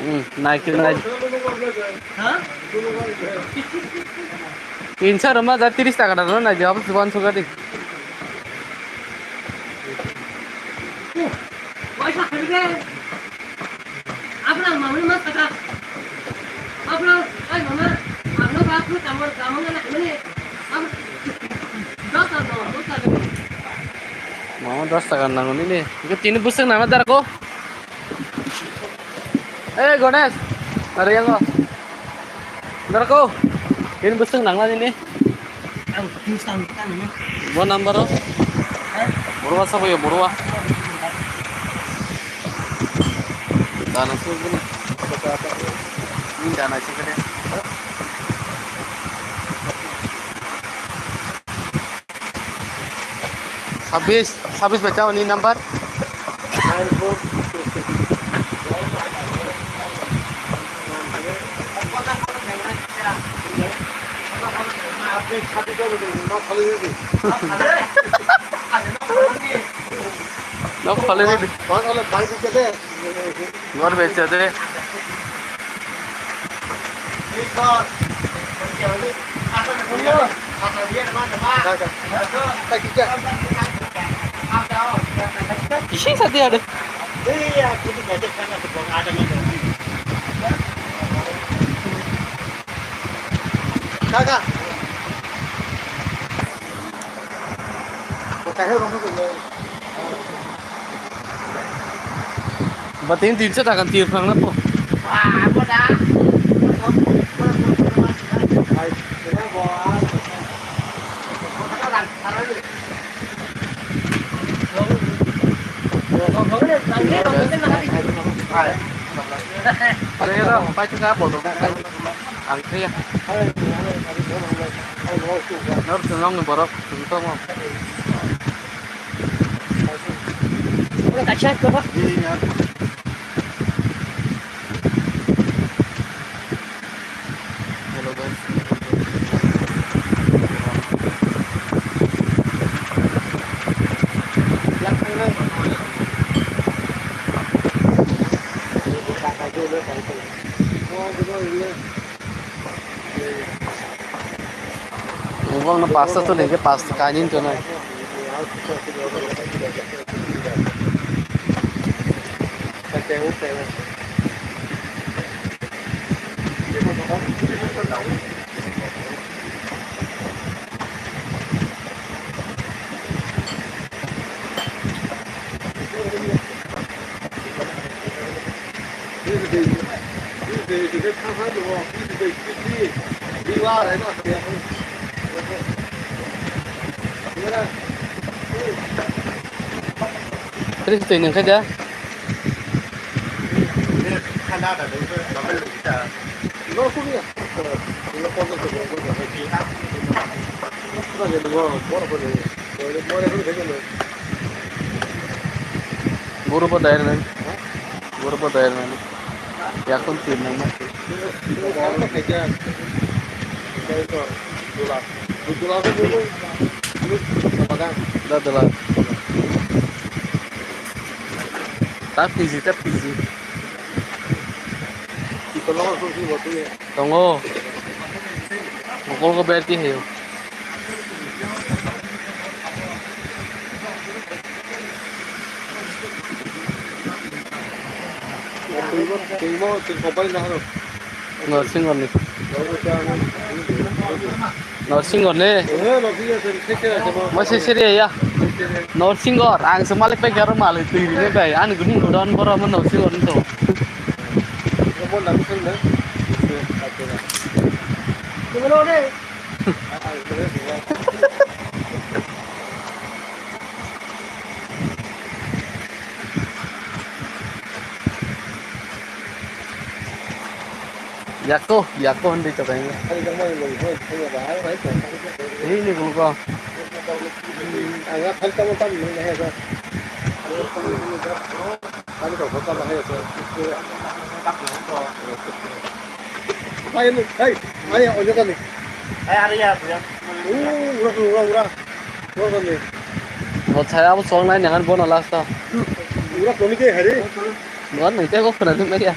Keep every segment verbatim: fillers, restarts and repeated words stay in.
Hmm, nai khe nai. Ha? Insa roma ja tiris taka da no nai jawab suban sugadi. Abra mama mas kata. Abra, ai mama, abra ba tu tamar tamar na mani. Ab-, dos ano, dos ano. Mama dos taka nango nini. Iko tini buseng nangna darko. Eh, Ganesh, are yango. Darko. Tini buseng nangna nini. Ang, ang, ang, ang. Bo number o? Eh? Borwa sabo yo, borwa. Dana sugini. Ni dana sikade. Sabis, sabis bacha ni number. Nok khole ni. Nok khole ni. Nok becha de. Kisi sa dia de. Kaka. Batin tinsa takan tir phang na po. Are ro, pai tu ka bol do. Ang kaya. Nor tu nong borok tu to mo. Udah kacau coba. Hello guys. Ubang na pasta to lenge pasta kanin to na. Tris twi nang khe da. Guru pa dai nang. Guru pa dai nang. Yakun tin nang ma. Da dala. Ta piji, ta piji. Tongo. Gokol ko berti hayo. Norsingorni. Norsingorni. Masih seri ya. Norsingor, ang semalik pe garo malik tu ini pe. An guni udan bora mo Norsingorni to. Yako, yako hindi to kaya. Hindi ko ko. Hai, hai, hai, ojo kani. Hai, ari ya, ya. Uh, ura, ura, ura. Ura kani. O chaya bo song nai nangan bono last ta. Ura kani ke hari. Nuan nang tei bo khwna nung nai ya.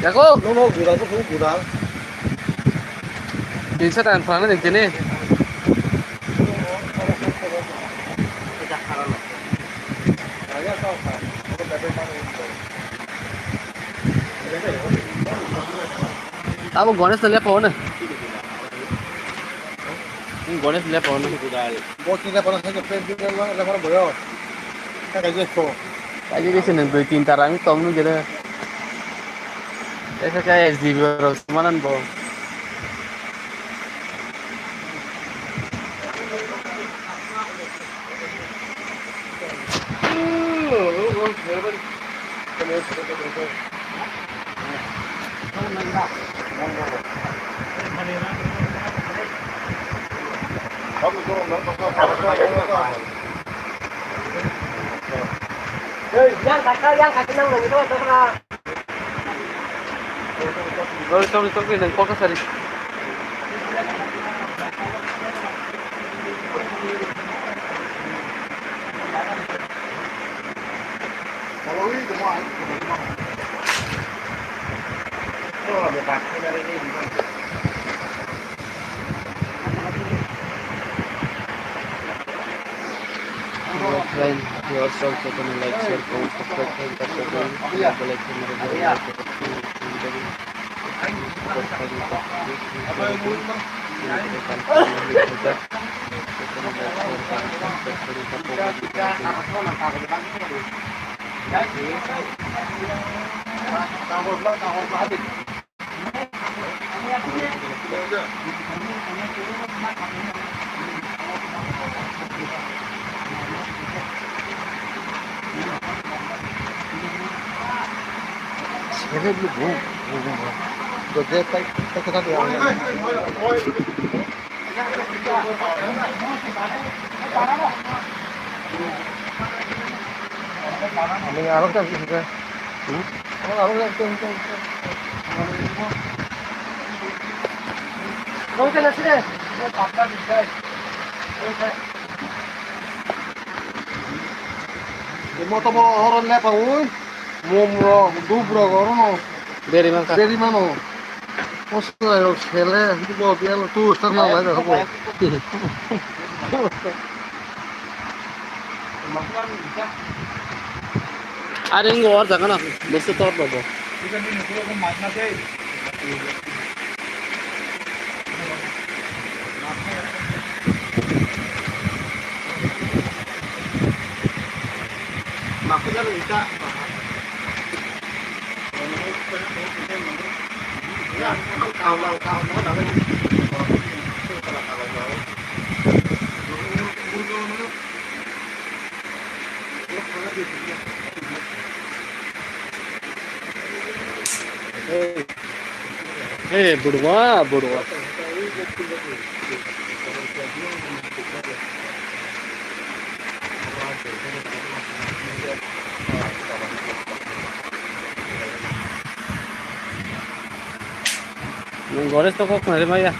Yako. No, no, gura, no, gura. Tinsa tan phana nang tini. Abo Ganesh le phone. Ganesh le phone. Bo kini phone sa ke friend le phone boyo. Ka ka je ko. Aji ke sini dui tin tarang tong nu jere. Esa ka S D B ro manan bo. Yang kata, yang kata nang nang itu apa? Sorry, sorry, sorry, nang kok sari. Friend, viewers also, kami like, share, comment, subscribe, and subscribe, and like, share, and subscribe. Ani arok ta sih ke. Hmm? Arok arok ta sih. Kau kena sini. Moto mo oron lepa ui. Mom rok, dup rok, orono. Beri mangkha. Beri mano. Osla rok sele, bo bial tu star na lai da bo. Are ngo or jaga na, besu tor bo. Eh, budua, budua. Nung Goresh to kok nari maya.